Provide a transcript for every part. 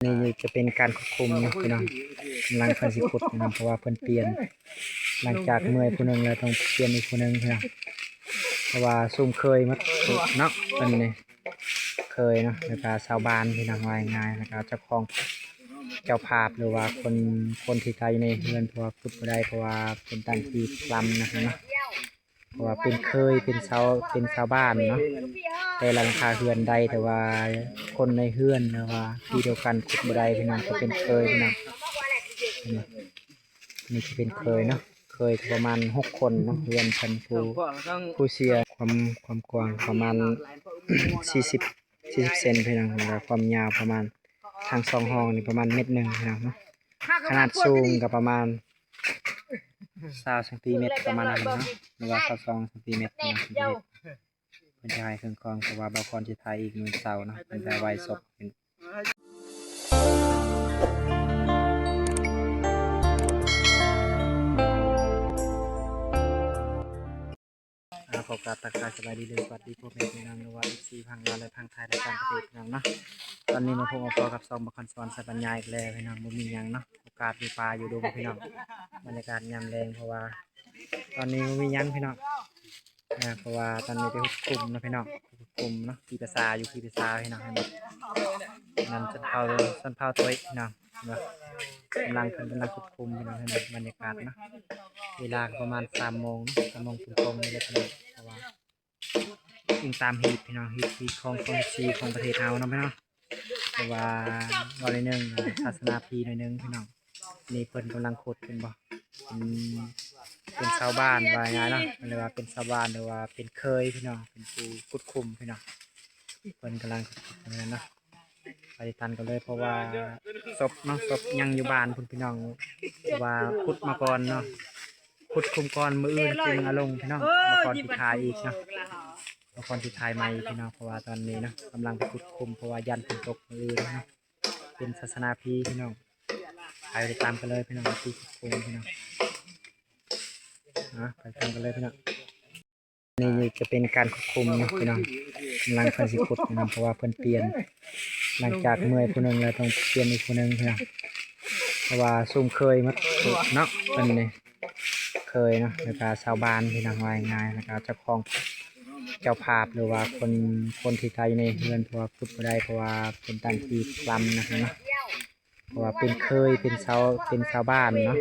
ນີ້ຈະເປັນການຂຸດຂຸມເນາະພີ່ນ້ອງ, ກຳລັງເພິ່ນຊິຂຸດພີ່ນ້ອງ ເພາະວ່າເພິ່ນປ່ຽນ ຫຼັງຈາກເມື່ອຍຜູ້ໜຶ່ງແລ້ວ ຕ້ອງປ່ຽນອີກຜູ້ໜຶ່ງພີ່ນ້ອງ ເພາະວ່າຊຸມເຄີຍໝົດເນາະ ເພິ່ນນີ້ເຄີຍເນາະ ແລ້ວກະຊາວບ້ານພີ່ນ້ອງ ວ່າງ່າຍໆ ແລ້ວກະເຈົ້າຂອງ ເຈົ້າພາບ ຫຼືວ່າຄົນ ຄົນທີ່ໄທໃນເຮືອນ ເພາະວ່າຂຸດບໍ່ໄດ້ ເພາະວ່າເປັນຕັ້ງທີ່ລຳນະເນາະ. ເພາະວ່າເປັນເຄີຍ ເປັນຊາວ ເປັນຊາວບ້ານເນາະ ແຕ່ຫຼັງຄາເຮືອນໄດ້ ແຕ່ວ່າຄົນໃນເຮືອນ ຫຼືວ່າທີ່ດຽວກັນຂຸດບໍ່ໄດ້ພີ່ນ້ອງ ກໍເປັນເຄີຍພີ່ນ້ອງ. ນີ້ຈະເປັນເຄີຍເນາະ ເຄີຍກໍປະມານຫົກຄົນເນາະ ເຮືອນເພິ່ນຜູ້ ຜູ້ເສຍ ຄວາມ ຄວາມກວ້າງປະມານສີ່ສິບ ສີ່ສິບເຊັນພີ່ນ້ອງ ແລ້ວຄວາມຍາວປະມານ ທັງສອງຫ້ອງນີ້ປະມານເມັດໜຶ່ງພີ່ນ້ອງເນາະ. ຂະໜາດສູງກໍປະມານຊາວຊັງຕີແມັດ ປະມານນັ້ນເນາະ ຫຼືວ່າຊາວສອງຊັງຕີແມັດເນາະ. ເພິ່ນຈະໃຫ້ເຄື່ອງຄອງ ເພາະວ່າບ່າວຄອນຊິຖ່າຍອີກມື້ເຊົ້າເນາະ ເພິ່ນຈະໄຫວ້ສົບ. ອ່າ ຂໍກາບທັກທາຍສະບາຍດີ ແລະ ສະຫວັດດີພໍ່ແມ່ພີ່ນ້ອງ ຫຼືວ່າເອັຟຊີ ຝັ່ງລາວ ແລະ ຝັ່ງໄທ ແລະ ຕ່າງປະເທດພີ່ນ້ອງເນາະ. ຕອນນີ້ມາພົບມາພໍ້ກັບຊ່ອງບ່າວຄອນສະຫວັນ ສາຍບັນຍາອີກແລ້ວພີ່ນ້ອງ ບໍ່ມີຫຍັງເນາະ ໂອກາດຢູ່ປ່າຢູ່ດົງພີ່ນ້ອງ ບັນຍາກາດຍາມແລງ ເພາະວ່າຕອນນີ້ບໍ່ມີຫຍັງພີ່ນ້ອງ ອ່າ ເພາະວ່າຕອນນີ້ໄປຂຸດຂຸມເນາະພີ່ນ້ອງ ຂຸດຂຸມເນາະ ຂີ່ພາສາ ຢູ່ຂີ່ພາສາພີ່ນ້ອງ ເຫັນບໍ່ ນັ້ນຊົນເຜົ່າ ຊົນເຜົ່າໂຕຍພີ່ນ້ອງ ເຫັນບໍ່ ກຳລັງ ເພິ່ນກຳລັງຂຸດຂຸມພີ່ນ້ອງ ເຫັນບໍ່ ບັນຍາກາດເນາະ. ເວລາກໍປະມານສາມໂມງເນາະ ສາມໂມງຕຣົງໆນີ້ແຫຼະພີ່ນ້ອງ ເພາະວ່າອີງຕາມຮີດພີ່ນ້ອງ ຮີດ ຮີດຄອງ ຄອງເອັຟຊີຂອງປະເທດເຮົາເນາະພີ່ນ້ອງ ເພາະວ່າເວົ້າໜ້ອຍໜຶ່ງ ສາສະໜາພີໜ້ອຍໜຶ່ງພີ່ນ້ອງ. ນີ້ເພິ່ນກຳລັງຂຸດ ເຫັນບໍ່ ເປັນ ເປັນຊາວບ້ານ ວ່າງ່າຍເນາະ ເພິ່ນເອີ້ນວ່າເປັນຊາວບ້ານ ຫຼືວ່າເປັນເຄີຍພີ່ນ້ອງ ເປັນຜູ້ຂຸດຂຸມພີ່ນ້ອງ ເພິ່ນກຳລັງຂຸດຂຸມນັ້ນເນາະ. ໄປຕິດຕາມກັນເລີຍ ເພາະວ່າສົບເນາະ ສົບຍັງຢູ່ບ້ານພຸ້ນພີ່ນ້ອງ ເພາະວ່າຂຸດມາກ່ອນເນາະ ຂຸດຂຸມກ່ອນ ມື້ອື່ນຈຶ່ງເອົາລົງພີ່ນ້ອງ. ບ່າວຄອນຊິຖ່າຍອີກເນາະ ບ່າວຄອນຊິຖ່າຍໃໝ່ພີ່ນ້ອງ ເພາະວ່າຕອນນີ້ເນາະ ກຳລັງໄປຂຸດຂຸມ ເພາະວ່າຢ້ານຝົນຕົກມື້ອື່ນເນາະ ເປັນສາສະໜາພີພີ່ນ້ອງ. ໄປຕິດຕາມກັນເລີຍພີ່ນ້ອງ ທີ່ຂຸດຂຸມພີ່ນ້ອງ ອ່າ ໄປຕາມກັນເລີຍພີ່ນ້ອງ. ນີ້ຈະເປັນການຂຸດຂຸມເນາະພີ່ນ້ອງ ກຳລັງເພິ່ນຊິຂຸດພີ່ນ້ອງ ເພາະວ່າເພິ່ນປ່ຽນ ຫຼັງຈາກເມື່ອຍຜູ້ໜຶ່ງແລ້ວ ຕ້ອງປ່ຽນອີກຜູ້ໜຶ່ງພີ່ນ້ອງ ເພາະວ່າຊຸມເຄີຍໝົດເນາະ ເພິ່ນນີ້ເຄີຍເນາະ ແລ້ວກະຊາວບ້ານພີ່ນ້ອງ ວ່າງ່າຍໆ ແລ້ວກະເຈົ້າຂອງ ເຈົ້າພາບ ຫຼືວ່າຄົນ ຄົນທີ່ໄທໃນເຮືອນ ເພາະວ່າຂຸດບໍ່ໄດ້ ເພາະວ່າເປັນຕັ້ງທີ່ລຳນະເນາະ. ເພາະວ່າເປັນເຄີຍ ເປັນຊາວ ເປັນຊາວບ້ານເນາະ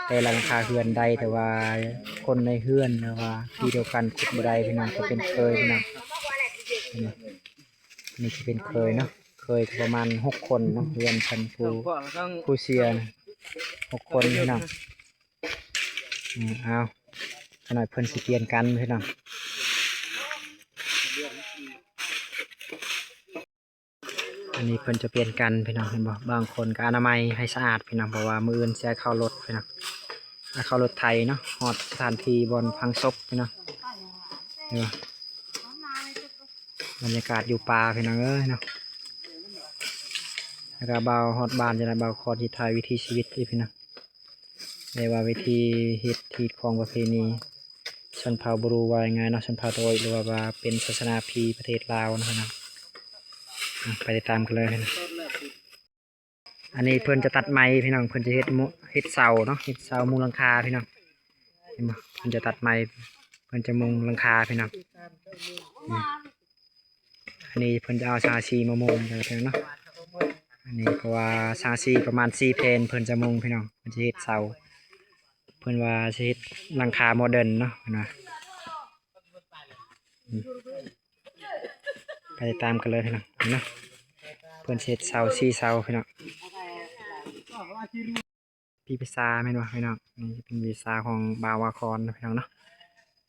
ແຕ່ຫຼັງຄາເຮືອນໄດ້ ແຕ່ວ່າຄົນໃນເຮືອນ ຫຼືວ່າທີ່ດຽວກັນຂຸດບໍ່ໄດ້ພີ່ນ້ອງ ກໍເປັນເຄີຍພີ່ນ້ອງ ເຫັນບໍ່ ນີ້ຈະເປັນເຄີຍເນາະ ເຄີຍກໍປະມານຫົກຄົນເນາະ ເຮືອນເພິ່ນຜູ້ ຜູ້ເສຍຫົກຄົນພີ່ນ້ອງ. ອືມ ເອົາ ຈັກໜ້ອຍເພິ່ນຊິປ່ຽນກັນພີ່ນ້ອງ. ອັນນີ້ເພິ່ນຈະປ່ຽນກັນພີ່ນ້ອງ ເຫັນບໍ່ ບາງຄົນກໍອະນາໄມໃຫ້ສະອາດພີ່ນ້ອງ ເພາະວ່າມື້ອື່ນຊິເອົາເຂົ້າລົດພີ່ນ້ອງ ເອົາເຂົ້າລົດໄຖເນາະ ຮອດສະຖານທີ່ບ່ອນຝັງສົບພີ່ນ້ອງ ເຫັນບໍ່ ບັນຍາກາດຢູ່ປ່າພີ່ນ້ອງເອີຍເນາະ. ແລ້ວກໍບ່າວຮອດບ້ານຈັ່ງໃດ ບ່າວຂໍທີ່ຖ່າຍວິຖີຊີວິດອີກພີ່ນ້ອງ ເອີ້ນວ່າວິທີເຮັດຮີດຄອງປະເພນີຊົນເຜົ່າບຣູ ວ່າງ່າຍໆເນາະ ຊົນເຜົ່າຕະໂອຍ ຫຼືວ່າ ວ່າເປັນສາສະໜາພີປະເທດລາວເນາະພີ່ນ້ອງ. ອ່ະ ໄປຕິດຕາມກັນເລີຍພີ່ນ້ອງ. ອັນນີ້ເພິ່ນຈະຕັດໄມ້ພີ່ນ້ອງ ເພິ່ນຈະເຮັດມຸ ເຮັດເສົາເນາະ ເຮັດເສົາມຸງຫຼັງຄາພີ່ນ້ອງ ເຫັນບໍ່ ເພິ່ນຈະຕັດໄມ້ ເພິ່ນຈະມຸງຫຼັງຄາພີ່ນ້ອງ. ອັນນີ້ເພິ່ນຈະເອົາສັງກະສີມາມຸງເດີພີ່ນ້ອງເນາະ ອັນນີ້ເພາະວ່າສັງກະສີປະມານສີ່ແຜ່ນ ເພິ່ນຈະມຸງພີ່ນ້ອງ ເພິ່ນຈະເຮັດເສົາ ເພິ່ນວ່າຊິເຮັດຫຼັງຄາໂມເດີນເນາະ ເພິ່ນວ່າ ອືມ ໄປຕິດຕາມກັນເລີຍພີ່ນ້ອງ ເຫັນເນາະ ເພິ່ນຊິເຮັດເສົາສີ່ເສົາພີ່ນ້ອງ. ທີ່ປຶກສາແມ່ນບໍ່ພີ່ນ້ອງ? ນີ້ເປັນທີ່ປຶກສາຂອງບ່າວວາຄອນເນາະພີ່ນ້ອງເນາະ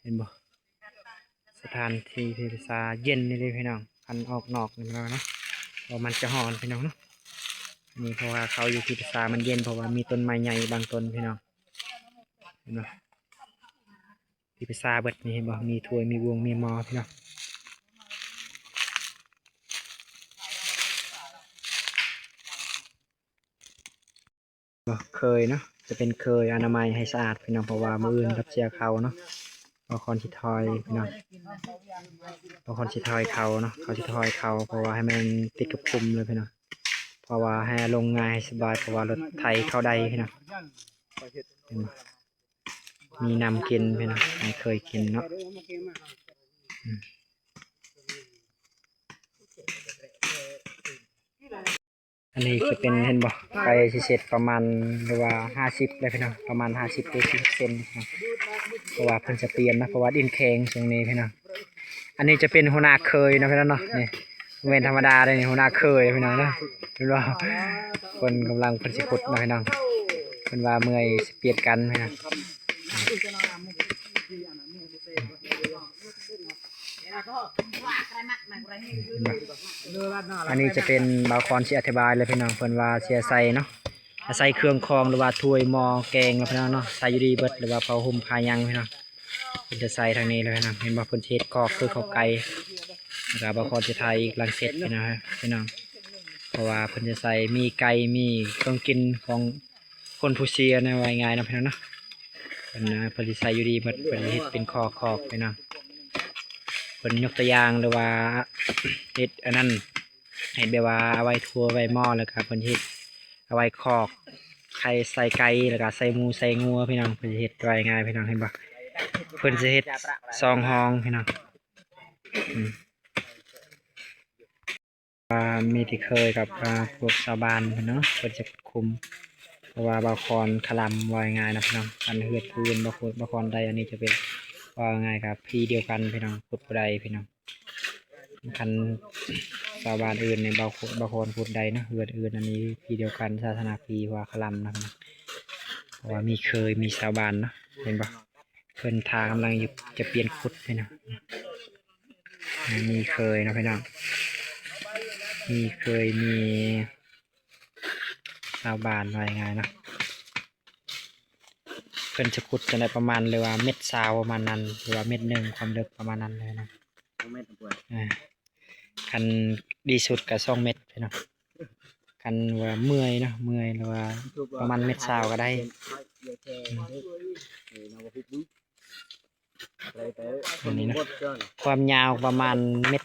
ເຫັນບໍ່? ສະຖານທີ່ທີ່ປຶກສາເຢັນອີ່ຫຼີພີ່ນ້ອງ ຄັນອອກນອກນີ້ເນາະ ເພາະມັນຈະຮ້ອນພີ່ນ້ອງເນາະ. ນີ້ເພາະວ່າເຂົາຢູ່ທີ່ປຶກສາມັນເຢັນ ເພາະວ່າມີຕົ້ນໄມ້ໃຫຍ່ບາງຕົ້ນພີ່ນ້ອງ ເຫັນບໍ່? ທີ່ປຶກສາເບິດນີ້ ເຫັນບໍ່? ມີຖ້ວຍ ມີບ່ວງ ມີໝໍ້ພີ່ນ້ອງ. ບໍ່ ເຄີຍເນາະ ຈະເປັນເຄີຍອະນາໄມໃຫ້ສະອາດພີ່ນ້ອງ ເພາະວ່າມື້ອື່ນກັບເສຍເຂົາເນາະ ບໍ່ຄອນຊິຖອຍພີ່ນ້ອງ ບໍ່ຄອນຊິຖອຍເຂົາເນາະ ເຂົາຊິຖອຍເຂົາ ເພາະວ່າໃຫ້ມັນຕິດກັບຂຸມເລີຍພີ່ນ້ອງ ເພ ພາະວ່າໃຫ້ລົງງ່າຍສະບາຍ ເພາະວ່າລົດໄຖເຂົ້າໄດ້ພີ່ນ້ອງ. ເຫັນບໍ່? ມີນ້ຳກິນພີ່ນ້ອງ ໃຫ້ເຄີຍກິນເນາະ. ອືມ ອັນນີ້ຈະເປັນ ເຫັນບໍ່ ໃກ້ຊິເສັດປະມານ ຫຼືວ່າຫ້າສິບແລ້ວພີ່ນ້ອງ ປະມານຫ້າສິບ ຫຼື ສີ່ສິບເຊັນພີ່ນ້ອງ. ເພາະວ່າເພິ່ນຈະປ່ຽນນະ ເພາະວ່າດິນແຂງຊ່ວງນີ້ພີ່ນ້ອງ. ອັນນີ້ຈະເປັນຫົວໜ້າເຄີຍເນາະພີ່ນ້ອງເນາະ. ນີ້ບໍ່ແມ່ນທຳມະດາເດ້ ນີ້ຫົວໜ້າເຄີຍພີ່ນ້ອງເນາະ. ເຫັນບໍ່? ເພິ່ນກຳລັງ ເພິ່ນຊິຂຸດເນາະພີ່ນ້ອງ. ເພິ່ນວ່າເມື່ອຍຊິປ່ຽນກັນພີ່ນ້ອງ. ອັນນີ້ຈະເປັນບ່າວຄອນຊິອະທິບາຍເລີຍພີ່ນ້ອງ. ເພິ່ນວ່າຊິອາໄສເນາະ ອາໄສເຄື່ອງຂອງ ຫຼືວ່າຖ້ວຍໝໍ້ແກງເນາະພີ່ນ້ອງເນາະ ໃສ່ຢູ່ດີເບິດ ຫຼືວ່າຜ້າຫົ່ມຜ້າຫຍັງພີ່ນ້ອງ. ເພິ່ນຈະໃສ່ທາງນີ້ເລີຍພີ່ນ້ອງ. ເຫັນບໍ່? ເພິ່ນຊິເຮັດຄອກຄືເຂົ້າໄກ່ ແລ້ວກໍບ່າວຄອນຊິຖ່າຍອີກຫຼັງເສັດພີ່ນ້ອງ ພີ່ນ້ອງ. ເພາະວ່າເພິ່ນຈະໃສ່ມີໄກ່ ມີເຄື່ອງກິນຂອງ ຄົນຜູ້ເສຍນະ ວ່າງ່າຍເນາະພີ່ນ້ອງເນາະ. ເພິ່ນນະ ເພິ່ນຊິໃສ່ຢູ່ດີເບິດ ເພິ່ນເຮັດເປັນຄອກ ຄອກພີ່ນ້ອງ. ເພິ່ນຍົກຕົວຢ່າງ ຫຼືວ່າເຮັດອັນນັ້ນ ເຮັດແບບວ່າເອົາໄວ້ຖ້ວຍໄວ້ໝໍ້ ແລ້ວກະເພິ່ນເຮັດເອົາໄວ້ຄອກ ໃສ່ໄກ່ ແລ້ວກະໃສ່ໝູໃສ່ງົວພີ່ນ້ອງ. ເພິ່ນເຮັດວ່າງ່າຍພີ່ນ້ອງ ເຫັນບໍ່? ເພິ່ນຊິເຮັດສອງຫ້ອງພີ່ນ້ອງ. ອືມ ວ່າມີແຕ່ເຄີຍກັບ ອ່າ ພວກຊາວບ້ານເພິ່ນເນາະ ເພິ່ນຈະຂຸດຂຸມ ເພາະວ່າບ່າວຄອນຄະລຳ ເວົ້າງ່າຍໆນະພີ່ນ້ອງ. ອັນເຮືອນຜູ້ອື່ນ ບ່າວຄອນ ບ່າວຄອນໃດ ອັນນີ້ຈະເປັນ ເວົ້າງ່າຍໆກັບທີ່ດຽວກັນພີ່ນ້ອງ ຂຸດບໍ່ໄດ້ພີ່ນ້ອງ. ຄັນຊາວບ້ານອື່ນນີ້ ບ່າວຄ- ບ່າວຄອນຂຸດໄດ້ເນາະ ເຮືອນອື່ນ. ອັນນີ້ທີ່ດຽວກັນ ສາສະໜາພີ ເພາະວ່າຄະລຳນະພີ່ນ້ອງ ເພາະວ່າມີເຄີຍ ມີຊາວບ້ານເນາະ ເຫັນບໍ່? ເພິ່ນຖ້າກຳລັງຢູ່ ຈະປ່ຽນຂຸດພີ່ນ້ອງ. ມີເຄີຍເນາະພີ່ນ້ອງ ມີເຄີຍ ມີຊາວບ້ານ ວ່າງ່າຍໆເນາະ. ເພິ່ນຈະຂຸດຈັ່ງໃດ ປະມານ ຫຼືວ່າເມັດຊາວປະມານນັ້ນ ຫຼືວ່າເມັດໜຶ່ງ ຄວາມເລິກປະມານນັ້ນເລີຍນະ. ສອງເມັດ ເອີ ຄັນດີສຸດກໍສອງເມັດພີ່ນ້ອງ. ຄັນວ່າເມື່ອຍເນາະ ເມື່ອຍ ຫຼືວ່າປະມານເມັດຊາວກໍໄດ້. ອືມ ອັນນີ້ນະ ຄວາມຍາວປະມານເມັດ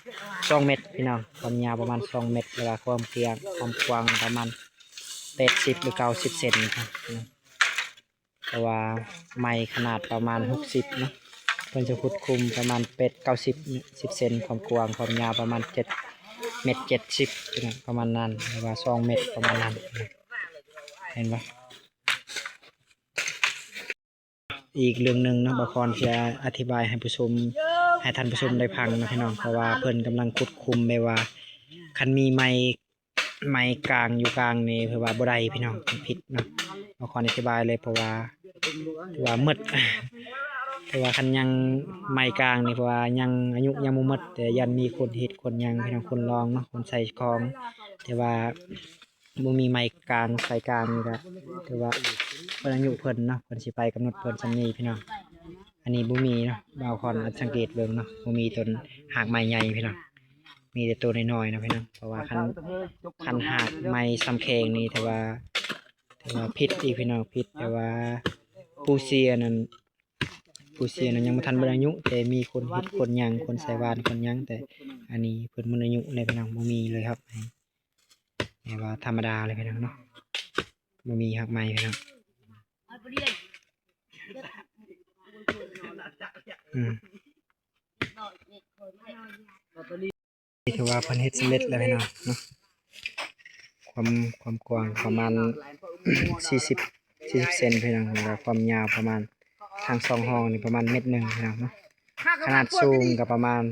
ສອງເມັດພີ່ນ້ອງ ຄວາມຍາວປະມານສອງເມັດ ແລ້ວກໍຄວາມກວ້າງ ຄວາມກວ້າງປະມານແປດສິບ ຫຼື ເກົ້າສິບເຊັນນະ. ເພາະວ່າໄມ້ຂະໜາດປະມານຫົກສິບເນາະ ເພິ່ນຈະຂຸດຂຸມປະມານແປດ ເກົ້າສິບ ສິບເຊັນ ຄວາມກວ້າງ ຄວາມຍາວປະມານເຈັດເມັດ ເຈັດສິບ ປະມານນັ້ນ ຫຼືວ່າສອງເມັດ ປະມານນັ້ນ ເຫັນບໍ່? ອີກເລື່ອງໜຶ່ງເນາະ ບ່າວຄອນຊິອະທິບາຍໃຫ້ຜູ້ຊົມ ໃຫ້ທ່ານຜູ້ຊົມໄດ້ຟັງເນາະພີ່ນ້ອງ ເພາະວ່າເພິ່ນກຳລັງຂຸດຂຸມ ແບບວ່າຄັນມີໄມ້ ໄມ້ກາງຢູ່ກາງນີ້ ເພາະວ່າບໍ່ໄດ້ພີ່ນ້ອງ ມັນຜິດເນາະ. ບ່າວຄອນອະທິບາຍເລີຍ ເພາະວ່າ ເພາະວ່າໝົດ ເພາະວ່າຄັນຍັງໄມ້ກາງນີ້ ເພາະວ່າຍັງອາຍຸຍັງບໍ່ໝົດ ແຕ່ຢ້ານມີຄົນເຮັດຄົນຫຍັງພີ່ນ້ອງ ຄົນລອງເນາະ ຄົນໃສ່ຂອງ ແຕ່ວ່າ ບໍ່ມີໄມ້ກາງ ສາຍກາງນີ້ກະຖືວ່າໝົດອາຍຸເພິ່ນເນາະ ເພິ່ນຊິໄປກຳນົດເພິ່ນສ່ຳນີ້ພີ່ນ້ອງ. ອັນນີ້ບໍ່ມີເນາະ ບ່າວຄອນສັງເກດເບິ່ງເນາະ ບໍ່ມີຕົ້ນຮາກໄມ້ໃຫຍ່ພີ່ນ້ອງ ມີແຕ່ໂຕນ້ອຍໆເນາະພີ່ນ້ອງ. ເພາະວ່າຄັນ ຄັນຮາກໄມ້ສ່ຳແຂງນີ້ຖືວ່າ ຖືວ່າຜິດອີກພີ່ນ້ອງ ຜິດ ແຕ່ວ່າຜູ້ເສຍນັ້ນ ຜູ້ເສຍນັ້ນຍັງບໍ່ທັນໝົດອາຍຸ ແຕ່ມີຄົນເຮັດຄົນຫຍັງ ຄົນໃສ່ຫວ່ານຄົນຫຍັງ ແຕ່ອັນນີ້ເພິ່ນໝົດອາຍຸແລ້ວພີ່ນ້ອງ ບໍ່ມີເລີຍຮາກໄມ້. ແບບວ່າທຳມະດາເລີຍພີ່ນ້ອງເນາະ ບໍ່ມີຮາກໄມ້ພີ່ນ້ອງ. ອືມ ນີ້ຖືວ່າເພິ່ນເຮັດສຳເລັດແລ້ວພີ່ນ້ອງເນາະ. ຄວາມ ຄວາມກວ້າງປະມານສີ່ສິບ ສີ່ສິບເຊັນພີ່ນ້ອງ ແລ້ວກໍຄວາມຍາວປະມານ ທັງສອງຫ້ອງນີ້ປະມານເມັດໜຶ່ງພີ່ນ້ອງເນາະ. ຂະໜາດສູງກໍປະມານ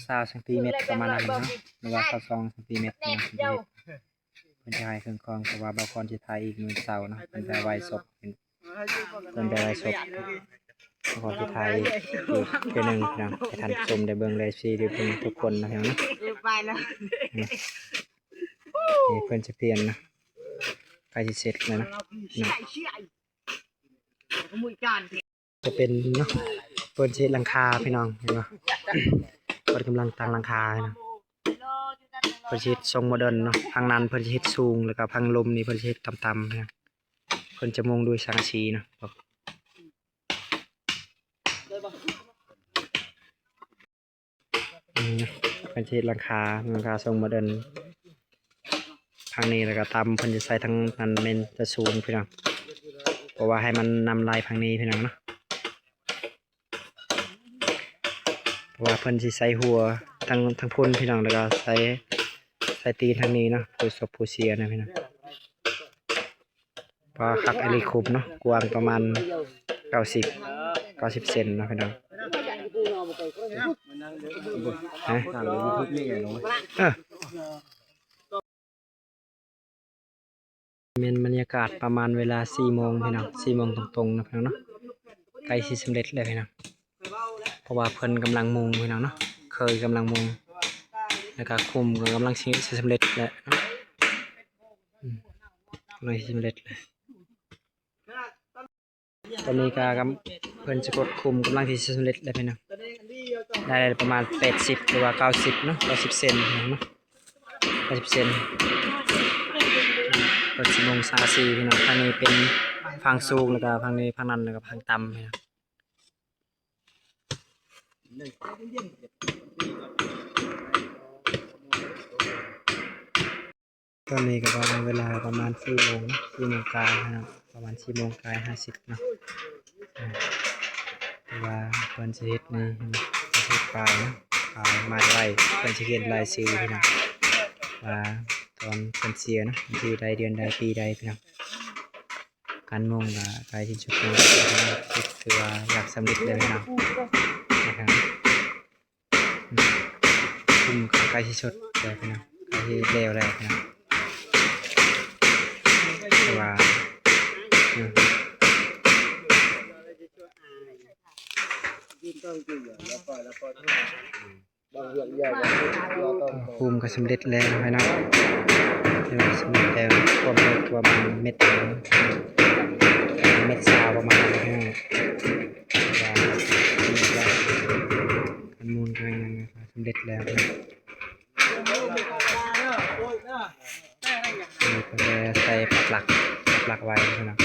ຊາວຊັງຕີແມັດປະມານນັ້ນເນາະ ຫຼືວ່າຊາວສອງຊັງຕີແມັດພີ່ນ້ອງ. ເພິ່ນຈະໃຫ້ເຄື່ອງຂອງ ເພາະວ່າບ່າວຄອນຊິຖ່າຍອີກມື້ເຊົ້າເນາະ ເພິ່ນຈະໄຫວ້ສົບ ເພິ່ນໄປໄຫວ້ສົບ ບ່າວຄອນຊິຖ່າຍອີກເທື່ອໜຶ່ງພີ່ນ້ອງ ໃຫ້ທ່ານຜູ້ຊົມໄດ້ເບິ່ງ ແລະ ເອັຟຊີ ໄດ້ເບິ່ງທຸກຄົນເນາະພີ່ນ້ອງເນາະ. ນີ້ເພິ່ນຈະປ່ຽນເນາະ ໃກ້ຊິເສັດແລ້ວເນາະ. ຈະເປັນເນາະ ເພິ່ນຊິເຮັດຫຼັງຄາພີ່ນ້ອງ ເຫັນບໍ່ ເພິ່ນກຳລັງຕັ້ງຫຼັງຄາເນາະ. ເພິ່ນຊິເຮັດຊົງໂມເດີນເນາະ ທາງນັ້ນເພິ່ນຊິເຮັດສູງ ແລ້ວກໍທາງລຸ່ມນີ້ເພິ່ນຊິເຮັດຕ່ຳໆ ເພິ່ນຈະມຸງດ້ວຍສັງກະສີເນາະ. ອືມ ເພິ່ນຊິເຮັດຫຼັງຄາ ຫຼັງຄາຊົງໂມເດີນ ທາງນີ້ ແລ້ວກໍຕຳ ເພິ່ນຈະໃສ່ທາງນັ້ນແມ່ນຈະສູງພີ່ນ້ອງ ເພາະວ່າໃຫ້ມັນນຳໄຫຼທາງນີ້ພີ່ນ້ອງເນາະ ເພາະວ່າເພິ່ນຊິໃສ່ຫົວທາງ ທາງພຸ້ນພີ່ນ້ອງ ແລ້ວກໍໃສ່ ໃສ່ຕີນທາງນີ້ເນາະ ຜູ້ສົບຜູ້ເສຍນະພີ່ນ້ອງ. ປາຄັກອີ່ຫຼີ ຂຸມເນາະ ກວ້າງປະມານເກົ້າສິບ ເກົ້າສິບເຊັນເນາະພີ່ນ້ອງ ຮະ ເອີ ແມ່ນບັນຍາກາດປະມານເວລາສີ່ໂມງພີ່ນ້ອງ ສີ່ໂມງຕົງໆເນາະພີ່ນ້ອງເນາະ ໃກ້ຊິສຳເລັດແລ້ວພີ່ນ້ອງ ເພາະວ່າເພິ່ນກຳລັງມຸງພີ່ນ້ອງເນາະ ເຄີຍກຳລັງມຸງ ແລ້ວກໍຂຸມກໍກຳລັງຊິ ຊິສຳເລັດແລ້ວເນາະ ອືມ ກຳລັງຊິສຳເລັດແລ້ວ. ຕອນນີ້ກໍກຳ ເພິ່ນຊິກົດຂຸມກຳລັງທີ່ຊິສຳເລັດແລ້ວພີ່ນ້ອງ ໄດ້ປະມານແປດສິບ ຫຼືວ່າເກົ້າສິບເນາະ ເກົ້າສິບເຊັນເນາະ ເກົ້າສິບເຊັນ ເປີດສິບໂມງຊາວສີ່ພີ່ນ້ອງ ທາງນີ້ເປັນຝັ່ງສູງ ແລ້ວກໍຝັ່ງນີ້ຝັ່ງນັ້ນ ແລ້ວກໍຝັ່ງຕ່ຳພີ່ນ້ອງ. ຕອນນີ້ກໍປະມານເວລາປະມານສີ່ໂມງເນາະ ສີ່ໂມງກາຍເນາະ ປະມານສີ່ໂມງກາຍຫ້າສິບເນາະ ເອີ ແຕ່ວ່າເພິ່ນຊິເຮັດໃນ ເຮັດປາຍເນາະ ປາຍໝາຍໄວ້ ເພິ່ນຊິຂຽນລາຍຊື່ພີ່ນ້ອງ ວ່າຕອນເພິ່ນເສຍເນາະ ວັນທີໃດ ເດືອນໃດ ປີໃດພີ່ນ້ອງ. ການມຸງກໍໃກ້ຊິສຸດແລ້ວ ຖືວ່າຢາກສຳເລັດແລ້ວພີ່ນ້ອງ ນະຄັບ ອືມ ຂຸມກໍໃກ້ຊິສຸດແລ້ວພີ່ນ້ອງ ໃກ້ຊິແລ້ວແລ້ວພີ່ນ້ອງ ແຕ່ວ່າ ອືມ ຂຸມກໍສຳເລັດແລ້ວພີ່ນ້ອງ ຖືວ່າສຳເລັດແລ້ວ ຄວາມເລິກປະມານເມັດ ເມັດຊາວປະມານນີ້ພີ່ນ້ອງ ຖືວ່າສຳເລັດແລ້ວ ການມຸງກໍຍັງສຳເລັດແລ້ວພີ່ນ້ອງ ນີ້ກໍແຕ່ໃສ່ປັກຫຼັກ ປັກຫຼັກໄວ້ພີ່ນ້ອງ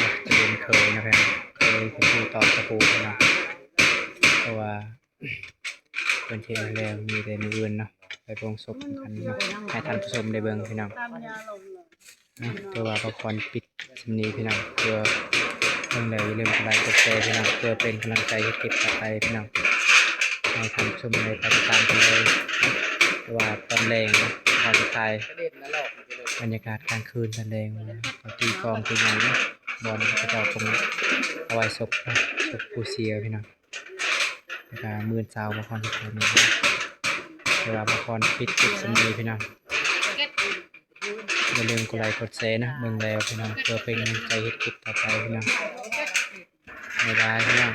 ຈະເປັນເຄີຍນະພີ່ນ້ອງ ເຄີຍເປັນຜູ້ຕອກຕະປູພີ່ນ້ອງ ເພາະວ່າ ເພິ່ນເຮັດແລ້ວ ມີແຕ່ມື້ອື່ນເນາະ ໄປໂປງສົບນຳກັນເນາະ ໃຫ້ທ່ານຜູ້ຊົມໄດ້ເບິ່ງພີ່ນ້ອງ ນະ ຖືວ່າພາຄອນປິດສ່ຳນີ້ພີ່ນ້ອງ ເພື່ອເບິ່ງແລ້ວຢ່າລືມກົດໄລກົດແຊພີ່ນ້ອງ ເພື່ອເປັນກຳລັງໃຈເຮັດຄລິບຕໍ່ໄປພີ່ນ້ອງ ໃຫ້ທ່ານຜູ້ຊົມໄດ້ໄປຕິດຕາມກັນເລີຍ ເພາະວ່າຕອນແລງເນາະ ເຮົາຈະຖ່າຍບັນຍາກາດກາງຄືນຕອນແລງ ວ່າເຂົາຕີກອງຕີຫຍັງເນາະ ບ່ອນເຂົາເຈົ້າຄົງເອົາໄວ້ສົບ ສົບຜູ້ເສຍພີ່ນ້ອງ. ແລ້ວກະມື້ເຊົ້າບ່າວຄອນຊິຖ່າຍໃໝ່ ແຕ່ວ່າບ່າວຄອນປິດຄລິບສ່ຳນີ້ພີ່ນ້ອງ ຢ່າລືມກົດໄລກົດແຊນະ ເບິ່ງແລ້ວພີ່ນ້ອງ ເພື່ອເປັນກຳລັງໃຈເຮັດຄລິບຕໍ່ໄປພີ່ນ້ອງ ບາຍບາຍພີ່ນ້ອງ.